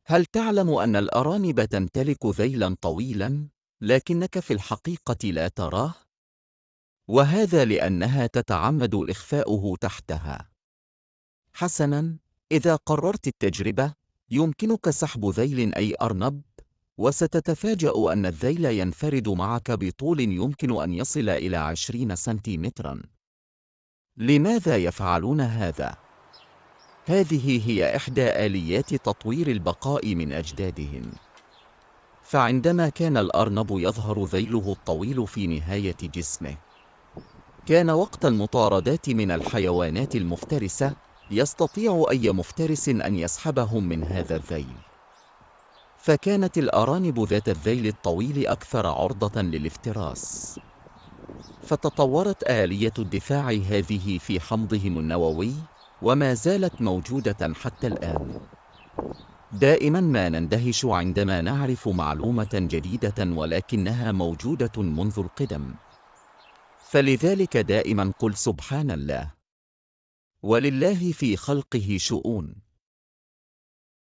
هل تعلم أن الأرانب تمتلك ذيلاً طويلاً، لكنك في الحقيقة لا تراه؟ وهذا لأنها تتعمد إخفاؤه تحتها. حسناً، إذا قررت التجربة، يمكنك سحب ذيل أي أرنب، وستتفاجأ أن الذيل ينفرد معك بطول يمكن أن يصل إلى 20 سنتيمتراً. لماذا يفعلون هذا؟ هذه هي إحدى آليات تطوير البقاء من أجدادهم. فعندما كان الأرنب يظهر ذيله الطويل في نهاية جسمه، كان وقت المطاردات من الحيوانات المفترسة، يستطيع أي مفترس أن يسحبهم من هذا الذيل. فكانت الأرانب ذات الذيل الطويل أكثر عرضة للافتراس. فتطورت آلية الدفاع هذه في حمضهم النووي، وما زالت موجودة حتى الآن. دائما ما نندهش عندما نعرف معلومة جديدة ولكنها موجودة منذ القدم. فلذلك دائما قل سبحان الله، ولله في خلقه شؤون.